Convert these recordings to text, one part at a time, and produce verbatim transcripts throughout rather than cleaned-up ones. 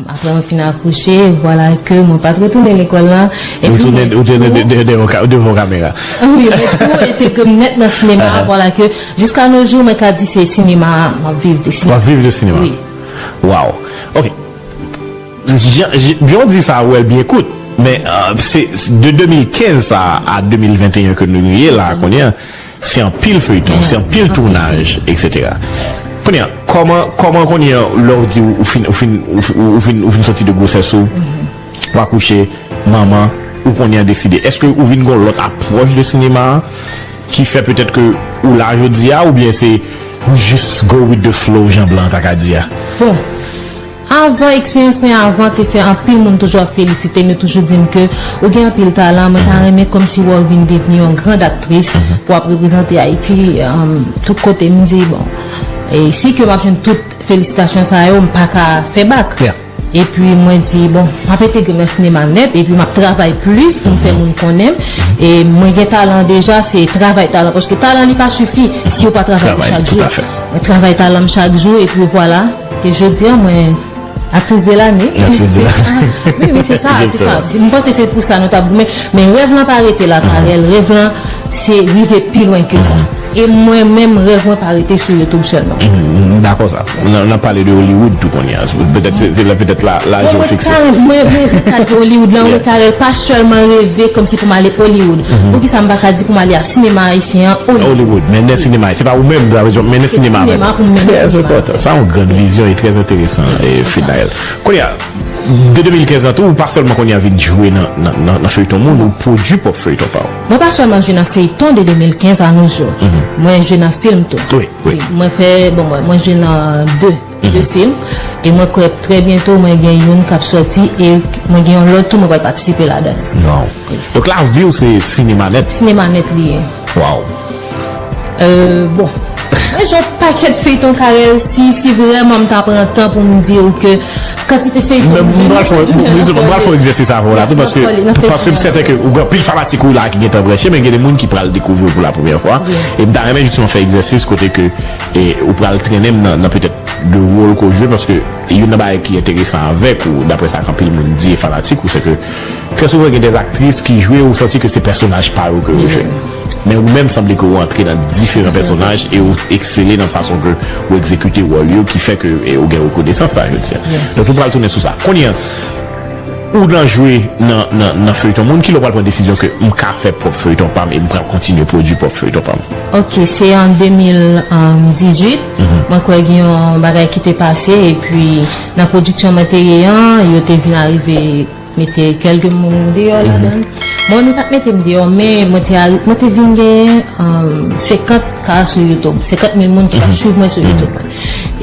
Apre mwen fin akouche, vwala ke mwen pa t retounen lekòl la. Epi mwen tou, devan kamera. Wi, mwen tou entegre m nèt nan sinema, vwala ke jiska no jou mwen ka di se sinema, m ap viv de sinema. W ap viv de sinema. Wi. Waw. Ok. Jan w di sa, wè l byen kout. Men se de de mil kenz sa a de mil venteyen ke nou ye la kounye a. Se anpil feyton, se anpil tounaj, etsetera. Kounye a, kòman, kòman kounye a, lè w di ou fin, ou fin, ou fin, ou fin soti de gwosès ou, w akouche, manman, ou kounye a deside, èske ou vin gen yon lòt apwòch de sinema a ki fè petèt ke ou la jodi a, oubyen se ou jis go with the flow, jan blan an ta ka di a? Bon, avan, eksperyans mwen avan te fè anpil moun toujou ap felisite m, yo toujou di m ke ou gen anpil talan, mwen ta renmen kòmsi wè w vin devni yon grand aktris pou w ap reprezante Ayiti, um, tout kote. M di, bon, e si ke m ap jwenn tout felisitasyon sa yo, m pa ka fè bak. Epi mwen di, bon, m ap entegre m nan sinema nèt, epi m ap travay plis pou m fè moun konnen m. E mwen gen talan deja, se travay talan, paske talan li pa sifi si w pa travay li chak jou. Mwen travay talan m chak jou, epi vwala. E jodi a, mwen aktris de lane. Aktris de lane. Wi, wi, se sa, se sa. M panse se pou sa nou t ap goumen. Men rèv lan pa rete la, Carel. Rèv lan, se rive pi lwen ke sa. E mwen menm, rèv mwen pa rete sou YouTube sèlman. M dakò sa. N ap pale de Hollywood tou kounye a. Petèt se la, petèt la, la je fixe. Mwen, mwen ka di Hollywood lan, wi, Carel, pa sèlman reve kòmsi pou m ale Hollywood. Poukisa m pa ka di pou m ale a sinema ayisyen an, Hollywood? Hollywood, mennen sinema, se pa ou menm, sa vle di, mennen sinema avè m. Trè enpòtan. Sa yon grann vizyon e trè enteresan, e Fidnaelle. Kounye a, de de mil kenz lan tou, ou pa sèlman kounye a vin jwe nan, nan, nan, nan feyton moun, ou pwodui pwòp feyton pa w. Mwen pa sèlman jwe nan feyton de de mil kenz a nos jours. Mwen jwe nan fim tou. Wi, wi. Wi, mwen fè, bon, mwen, mwen jwe nan de, de fim. E mwen kwè trè byento, mwen gen youn k ap sòti e mwen gen yon lòt tou, mwen pral patisipe ladan l. Wow. Donk, lavi w se sinema nèt? Sinema nèt li ye. Wow. Euh, bon. Mwen jwe yon pakèt feyton, Carel, si, si vrèman m ta pran tan pou m di w ke kantite feyton m jwe, m pral fè yon egzèsis avè w la tou, paske, paske m sèten ke ou gen anpil fanatik ou la ki gentan branche, men gen de moun ki pral dekouvri w pou la premyè fwa. E m ta renmen jisteman fè egzèsis kote ke, e, ou pral trennen m nan, nan petèt de wòl ke w jwe, paske youn nan bagay ki enteresan avèk ou, daprè sa ke anpil moun di e fanatik ou, se ke trè souvan gen de aktris ki jwe, ou santi ke se pèsonaj pa yo ke yo jwe. Men ou menm sanble ke ou antre nan diferan pèsonaj e ou eksele nan fason ke ou egzekite wòl yo ki fè ke, e, ou gen rekonesans sa jodi a. Donk, nou pral tounen sou sa. Kounye a, ou nan jwe nan, nan, nan feyton moun, kilè ou pral pran desizyon ke m ka fè pwòp feyton pa m e m pral kontinye pwodui pwòp feyton pa m? Ok, se an de mil dizuit, mwen kwè gen yon bagay ki te pase, epi nan pwodiksyon mwen te ye an, yo te vin arive mete kèlke moun deyò ladan l. Mwen, yo pa t mete m deyò, men mwen te, mwen te vin gen, um, senkant K sou YouTube, senkant mil moun ki t ap swiv mwen sou YouTube.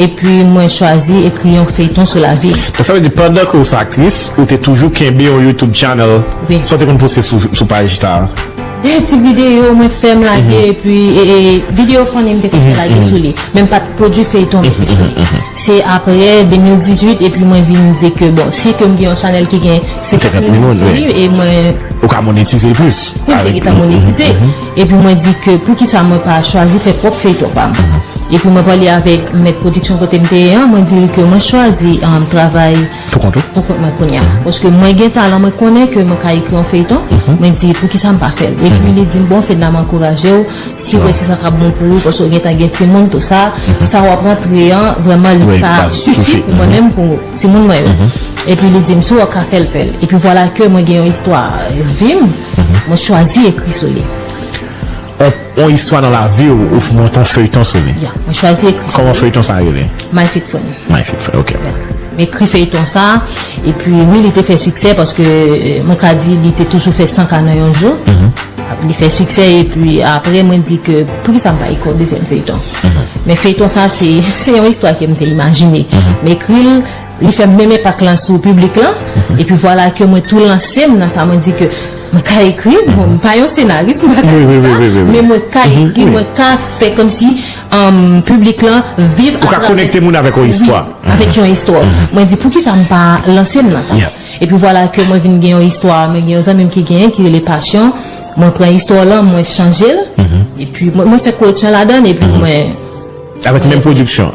Epi mwen chwazi ekri yon feyton sou lavi m. Donk, sa vle di, pandan ke ou se aktris, ou te toujou kenbe yon YouTube channel, wi, sa w te konn poste sou, sou paj ta a? De ti videyo mwen fè m lage, epi, e, e, videyo funny m te konn fè lage sou li. Men m pa t pwodui feyton mete sou li. Se apre de mil dizuit, epi mwen vin di ke, bon, si ke m gen yon chanèl ki gen senkant mil moun sou li, e mwen, ou ka monetize l plis. Wi, m te gentan monetize. Epi mwen di ke poukisa mwen pa chwazi fè pwòp feyton pa m. Epi mwen pale avèk mèt pwodiksyon kote m te ye an, mwen di l ke mwen chwazi, um, travay pou kont ou? Pou kont mwen kounye a. Paske mwen gen talan, mwen konnen ke mwen ka ekri yon feyton. Mwen di, poukisa m pa fè l? Epi li di m, bon, Fedna, m ankouraje w. Si w wè se sa k ap bon pou ou, paske w gentan gen timoun, tou sa, sa w ap rantre an, vrèman, li pa sifi pou mwen menm, pou timoun mwen yo. Epi li di m, si w wè w ka fè l, fè l. Epi vwala ke mwen gen yon istwa, euh, vi m, mwen chwazi ekri sou li. On, on istwa nan lavi w, ou f-, monte on feyton sou li. Ya, mwen chwazi ekri sou li. Kòman feyton sa a rele? My Fake Friend. My Fake Friend, ok. Ya. M ekri feyton sa, epi wi, li te fè siksè paske, euh, mwen ka di li te toujou fè san ka nan yon jou. Li fè siksè, epi apre mwen di ke poukisa m pa ekri yon dezyèm feyton. Men feyton sa, se, se yon istwa ke m te imajine. M ekri l, li fè menm enpak lan sou piblik lan, epi vwala ke mwen tou lanse m nan sa, mwen di ke Mwen ka ekri, bon, m pa yon senaris, m pa ka di sa, men mwen ka ekri, mwen ka fè kòmsi um, piblik lan viv atravè. Ou ka konekte moun avèk yon istwa. Wi, avèk yon istwa. Mwen di, poukisa m pa lanse m nan sa? Epi vwala ke mwen vin gen yon istwa, mwen gen yon zanmi m ki genyen, ki rele Pasyon. Mwen pran istwa lan, mwen chanje l. Epi mwen, mwen fè koreksyon ladan l, epi mwen. Avèk menm pwodiksyon.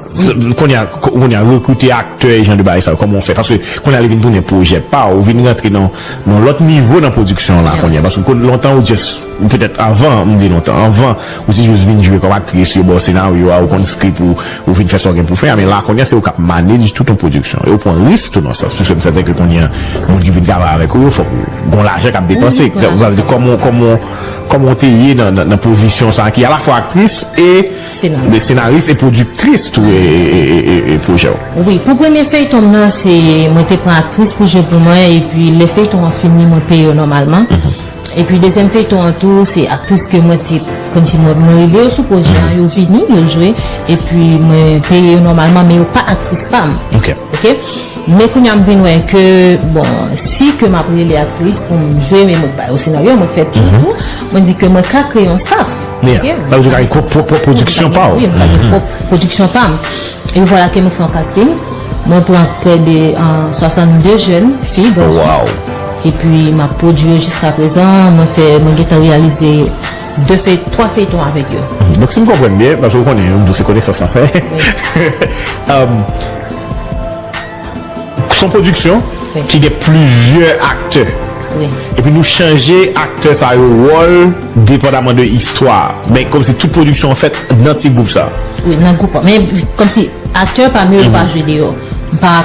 Kounye a, kounye a, rekrite aktè e jan de bagay sa yo, kòman w fè? Paske kounye a li vin tounen pwojè pa w, ou vin rantre nan, nan lòt nivo nan pwodiksyon la kounye a. Paske lontan ou just, ou petèt avan, m di lontan, avan, ou te jis vin jwe kòm aktris, yo ba w senaryo a, ou konn skrip ou, ou vin fè sa w gen pou fè a, men la kounye a se ou k ap manage tout yon pwodiksyon. E ou pran risk tou nan sans, piske m sèten ke kounye a, moun ki vin travay avèk ou yo, fòk ou gon lajan k ap depanse. Sa vle di kòman, kòman, kòman w te ye nan, nan, nan pozisyon sa a ki alafwa aktris e de senaris e pwodiktris tou e, e, e, e, e pwojè w. Wi, pou premye feyton m nan, se mwen te pran aktris pou jwe pou mwen, epi lè feyton an fini, mwen peye yo nòmalman. Epi dezyèm feyton an tou, se aktris ke mwen te, kòmsi mwen, mwen rele yo sou pwojè a, yo vini, yo jwe, epi mwen peye yo nòmalman, men yo pa aktris pa m. Ok? Men kounye a m vin wè ke, bon, si ke m ap rele aktris pou m jwe, men mwen ba yo senaryo, mwen fè tout, tout, mwen di ke mwen ka kreye yon staff. Ok? Sa vle di w ka gen pwòp, pwòp, pwòp pwodiksyon pa w. Wi, mwen ka gen pwòp pwodiksyon pa m. Epi vwala ke mwen fè yon casting. Mwen pran prè de, euh, swasannde jèn fi, gason. Epi m ap pwodui yo jiska prezan. Mwen fè, mwen gentan reyalize de fey-, twa feyton avèk yo. Donk, si m konprann byen, paske w konnen, m di w se konesans n ap fè. Um, se yon pwodiksyon ki gen plizyè aktè. Epi nou chanje aktè sa yo wòl depandaman de istwa. Men kòmsi tout pwodiksyon an fèt nan ti gwoup sa. Wi, nan gwoup la. Men kòmsi aktè pa m yo, yo pa jwe deyò. M pa.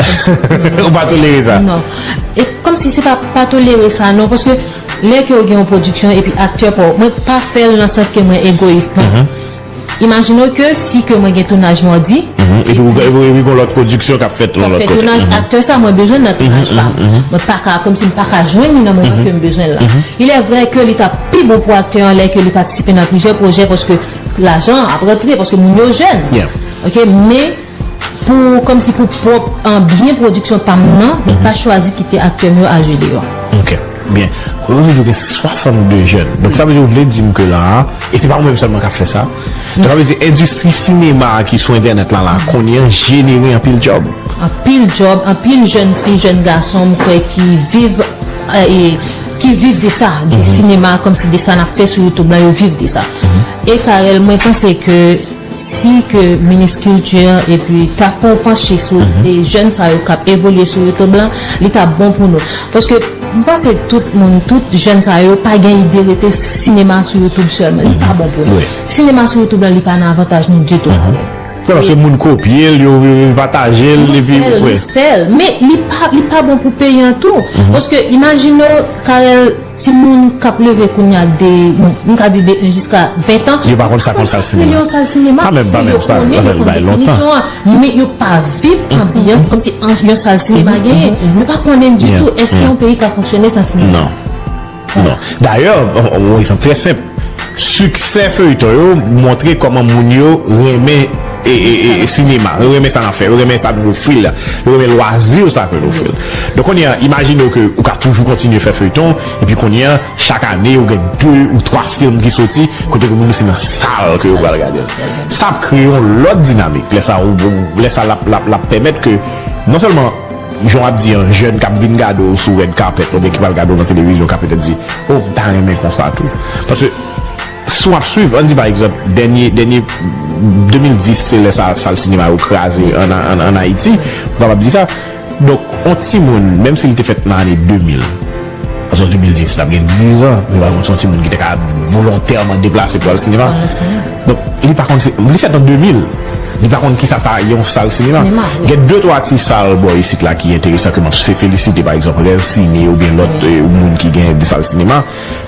Ou pa tolere sa? Non. E kòmsi se pa, pa tolere sa, non, paske lè ke w gen yon pwodiksyon epi aktè pa w, mwen pa fè l nan sans ke mwen egoyis, non. Imajine w ke si ke mwen gen tounaj madi, epi ou, epi, epi gon lòt pwodiksyon k ap fèt yon lòt kote. Tounaj aktè sa, mwen bezwen l nan tounaj pa m. Mwen pa ka, kòmsi m pa ka jwenn li nan moman ke m bezwen l la. Il est vrai ke li t ap pi bon pou aktè an lè ke li patisipe nan plizyè pwojè, paske lajan ap rantre, paske moun yo jèn. Ok, men pou, kòmsi pou pwòp, an, byen pwodiksyon pa m nan, mwen pa chwazi kite aktè m yo al jwe deyò. Ok, byen. Ou di w gen swasannde jèn. Donk, sa vle di w vle di m ke la a, e se pa ou menm sèlman k ap fè sa. Donk, sa vle di endistri sinema a ki sou entènèt la, la, kounye a jenere anpil djòb. Anpil djòb, anpil jèn fi, jèn gason, m kwè ki viv, eh, e, ki viv de sa, de sinema, kòmsi de sa n ap fè sou YouTube la, yo viv de sa. E Carel, mwen panse ke si ke minis kilti epi ta fè yon panche sou e jèn sa yo k ap evolye sou YouTube la, li t ap bon pou nou. Paske m panse tout moun, tout jèn sa yo pa gen ide rete sinema sou YouTube sèlman. Li pa bon pou nou. Sinema sou YouTube la, li pa nan avantaj nou ditou. Paske moun kopye l, yo, yo pataje l, epi, wi. Fè l, men li pa, li pa bon pou peyi an tou. Paske imajine w, Carel, timoun k ap leve kounye a de, m ka di de en jiska ven tan, yo pa konn sa k yon sal sinema. Yon sal sinema, pa menm, pa menm sa, yo konnen, yo konnen definisyon an, men yo pa viv anbyans kòmsi an-, yon sal sinema genyen. Yo pa konnen ditou èske yon peyi ka fonksyone san sinema. Non. Non. Dayè, yon, yon egzanp trè senp, siksè feyton yo montre kòman moun yo renmen e, e, e, e sinema, yo renmen sa n ap fè, yo renmen sa nou ofri la, yo renmen lwazi sa ke nou ofri l. Donk, kounye a, imajine w ke ou ka toujou kontinye fè feyton, epi kounye a, chak ane, ou gen de ou twa fim ki soti, kote ke moun yo se nan sal ke yo pral gade l. Sa ap kreye yon lòt dinamik. Lè sa, ou, ou, lè sa, l ap, l ap, l ap pèmèt ke, non sèlman, jan w ap di an, jèn k ap vin gade w sou red carpet, oubyen ki pral gade w nan televizyon, ka petèt di, "O, m ta renmen konsa tou." Paske, si w ap swiv, ann di pa egzanp, dènye, dènye de mil dis, se lè sa, sal sinema yo kraze an, an, an Ayiti, ou kapab di sa. Donk, yon timoun, menm si li te fèt nan ane de mil, paske de mil dis, l ap gen diz an, se pa kòmsi yon timoun ki te ka volontèman deplase pou al sinema. Donk, li pa konn, se, li fèt an de mil, li pa konn kisa sa yon sal sinema. Gen de twa ti sal bò isit la ki enteresan ke m ap se felisite, pa egzanp, Rêve Ciné oubyen lòt, eh, moun ki gen de sal sinema.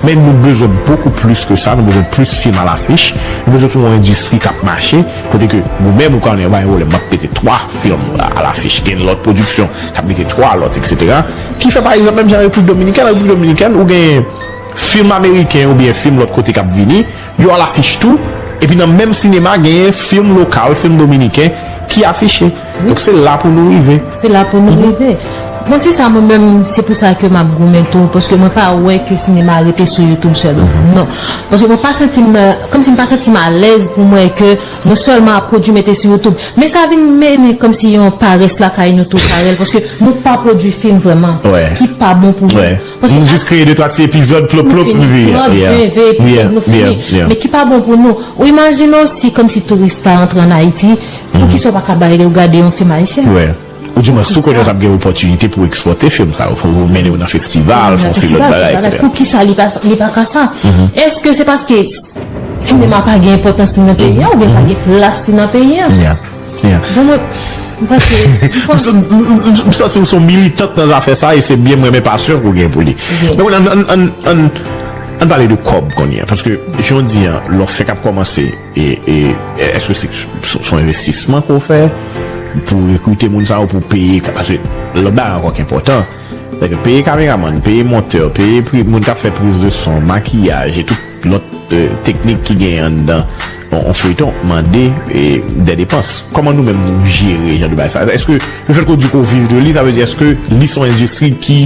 Men nou bezwen bokou plis ke sa, nou bezwen plis fim alafich, nou bezwen tou yon endistri k ap mache, kote ke mwen menm, ou konnen, pa gen pwoblèm, m ap mete twa fim alafich, gen lòt pwodiksyon k ap mete twa lòt, etsetera. Ki fè, pa egzanp, menm jan Repiblik Dominikèn, Repiblik Dominikèn, ou gen fim ameriken oubyen fim lòt kote k ap vini, yo alafich tou, epi nan menm sinema, genyen fim lokal, fim dominiken ki afiche. Donk, se la pou nou rive. Se la pou nou rive. Bon, se sa, mwen menm, se pou sa ke m ap goumen tou, paske mwen pa wè ke sinema rete sou YouTube sèlman. Non. Paske mwen pa santi m nan, kòmsi m pa santi m alèz pou m wè ke non sèlman ap pwodui mete sou YouTube, men sa vin mennen kòmsi yon parès lakay nou tou, Carel, paske nou pa pwodui fim vrèman, ki pa bon pou nou. Paske nou jis kreye de twa ti epizòd, plop, plop, epi trant, ven, ven epizòd, nou fini. Men ki pa bon pou nou. Ou imajine w si kòmsi touris ta antre ann Ayiti, poukisa w pa ka bay yo gade yon fim ayisyen? Oudimwens tou konnen w t ap gen opòtinite pou w ekspòte fim sa yo, pou w mennen yo nan festival, fè yon seri lòt bagay, etsetera. Poukisa li pa, li pa ka sa? Èske se paske sinema pa gen enpòtans li nan peyi a, oubyen pa gen plas li nan peyi a? Bon, mwen, m panse, m panse. M santi w se yon militant nan zafè sa, e se byen m renmen pasyon ke w gen pou li. Men ann, ann, ann, ann, ann pale de kòb kounye a, paske jan w di a, lè w fèk ap kòmanse, e, e, èske se, se, se yon envestisman ke w fè pou rekrite moun sa yo, pou peye, paske lòt bagay ankò ki enpòtan, sèke peye kameramann, peye montè, peye pri, moun k ap fè priz de son, makiyaj, e tout lòt, e, teknik ki genyen anndan yon, yon feyton mande, e, de depans. Kòman nou menm nou jere jan de bagay sa? Èske lefèt ke w di ke w viv de li, sa vle di èske li se yon endistri ki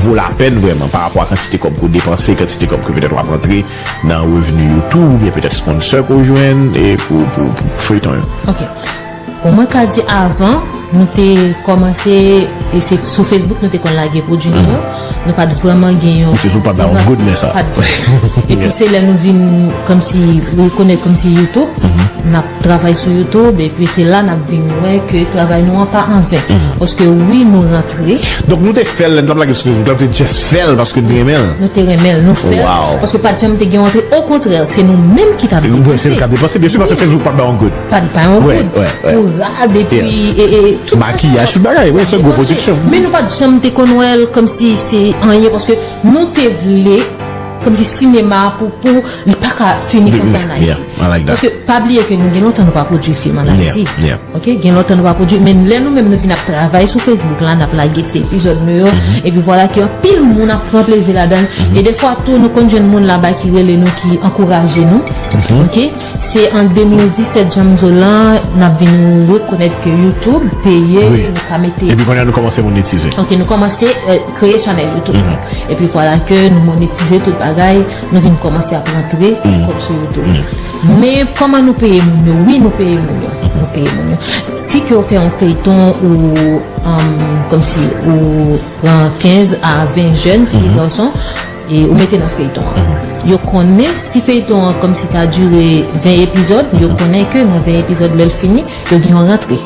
vo lapèn vrèman pa rapò a kantite kòb ke w depanse, kantite kòb ke petèt w ap rantre nan revni YouTube, oubyen petèt sponsor ke w jwenn, e pou, pou, pou feyton yo? Ok. Bon, mwen ka di avan, nou te kòmanse, e se sou Facebook nou te konn lage pwodui nou yo. Nou pa t vrèman gen yon... Facebook pa t bay yon goud lè sa. Pa t gen. Epi se lè nou vin kòmsi rekonèt kòmsi YouTube, n ap travay sou YouTube, epi se la n ap vin wè ke travay nou an pa anven. Paske wi, nou rantre. Donk nou te fè l, lè n t ap lage sou Facebook la, nou te just fè l paske n te renmen l. Nou te renmen l, nou fè l. Paske pa t janm te gen yon antre. Okontrè, se nou menm ki t ap depanse. Se nou k ap depanse, byen si, paske Facebook pa t bay yon goud. Pa t bay yon goud. Pou rad, epi, e, e, tout makiyaj, tout bagay, wi, se gwo pwodiksyon. Men nou pa t janm te konn wè l kòmsi se anyen, paske nou te vle, kòmsi sinema pou, pou, li pa ka fini konsa ann Ayiti. Paske pa bliye ke nou gen lontan nou pa pwodui fim ann Ayiti. Ok, gen lontan nou pa pwodui, men lè nou menm nou vin ap travay sou Facebook la, n ap lage ti epizòd nou yo, epi vwala ke anpil moun ap pran plezi ladan l. E defwa tou, nou konn jwenn moun laba ki rele nou, ki ankouraje nou. Ok, se an de mil disèt, jan m di w lan, n ap vin rekonèt ke YouTube peye pou nou ka mete. Epi kounye a nou kòmanse monetize. Ok, nou kòmanse, e, kreye chanèl YouTube nou. Epi vwala ke nou monetize tout bagay, nou vin kòmanse ap rantre ti kòb sou YouTube. Men kòman nou peye moun yo? Wi, nou peye moun yo. Nou peye moun yo. Si ke w fè yon feyton ou, um, kòmsi ou pran kenz a ven jèn, fi, gason, e ou mete nan feyton an. Yo konnen si feyton an kòmsi ta dire ven epizòd, yo konnen ke nan ven epizòd, lè l fini, yo gen yon rantre.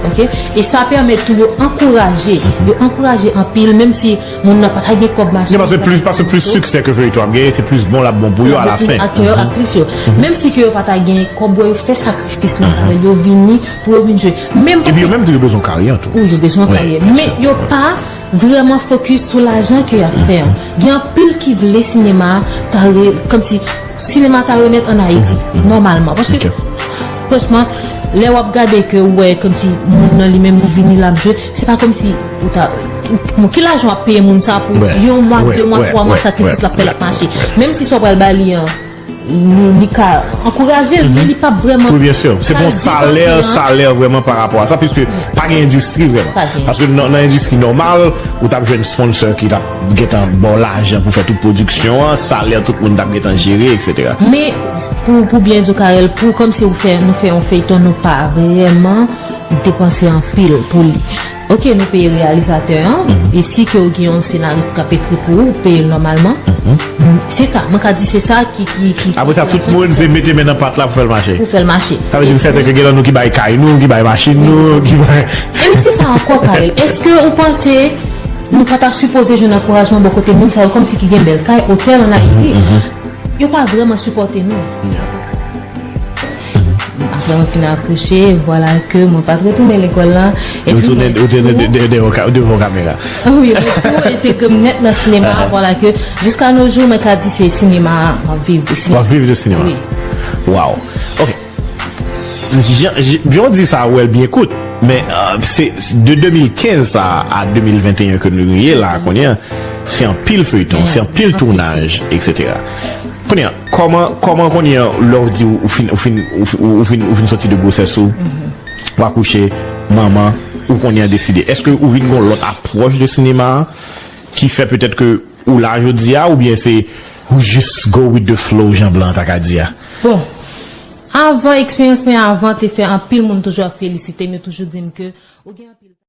Ok? E sa pèmèt tou yo ankouraje, yo ankouraje anpil, menm si moun nan pa ta gen kòb mache. Paske plis, paske plis siksè ke feyton ap genyen, se plis bon l ap bon pou yo alafen. Aktè yo, aktris yo. Menm si ke yo pa ta gen kòb, yo fè sakrifis nan kare l, yo vini pou yo vin jwe. Epi yo menm tou yo bezwen karyè tou. Wi, yo bezwen karyè. Men yo pa vrèman fokis sou lajan ke y ap fè an. Gen anpil ki vle sinema a ta re-, kòmsi sinema ta renèt ann Ayiti, nòmalman. Paske, franchman, lè w ap gade ke w wè kòmsi moun nan li menm li vini l ap jwe, se pa kòmsi ou ta, bon, ki lajan w ap peye moun sa pou yon mwa, de mwa, twa mwa, sakrifis l ap fè l ap mache. Menm si sa w pral ba li an, li, li ka ankouraje l, men li p ap vrèman... Wi, byen si. Se pa yon salè, salè vrèman pa rapò a sa, piske pa gen endistri vrèman. Paske nan, nan endistri nòmal, ou t ap jwenn sponsor ki t ap gentan ba w lajan pou fè tout pwodiksyon an, salè tout moun t ap gentan jere, etsetera. Men, pou, pou byen di w, Carel, pou kòmsi ou fè, nou fè yon feyton, nou pa vrèman depanse anpil pou li. Ok, nou peye reyalizatè an, e si ke w gen yon senaris k ap ekri pou ou, ou peye l nòmalman. Se sa, mwen ka di se sa ki, ki, ki... Apre sa, tout moun se mete men nan pat la pou fè l mache. Pou fè l mache. Sa vle di m sèten ke gen nan nou ki bay kay nou, ki bay machin nou, ki bay... E se sa ankò, Carel. Èske ou panse nou pa ta sipoze jwenn ankourajman bò kote moun sa yo, kòmsi ki gen bèl kay, otèl ann Ayiti? Yo pa vrèman sipòte nou. Apre mwen fin akouche, vwala ke mwen pa t retounen lekòl la. Epi mwen tounen devan kamera. Wi, mwen tou entegre m nèt nan sinema a, vwala ke jiska no jou, mwen ka di se sinema a, m ap viv de sinema. W ap viv de sinema. Wi. Waw. Ok. Jan, jan w di sa, wè l byen kout. Men, e, se, se de de mil kenz sa a de mil venteyen ke nou ye la, kounye a, se anpil feyton, se anpil tounaj, etsetera. Kounye a, kòman, kòman kounye a, lè w di ou fin, ou fin, ou fin, ou fin, ou fin soti de gwosès ou, ou akouche, manman, ou konnen an deside? Èske ou vin gen yon lòt apwòch de sinema a ki fè petèt ke ou la jodi a, oubyen se ou jis go with the flow, jan blan an ta ka di a? Bon, avan eksperyans mwen avan te fè anpil moun toujou ap felisite m, yo toujou di m ke ou gen anpil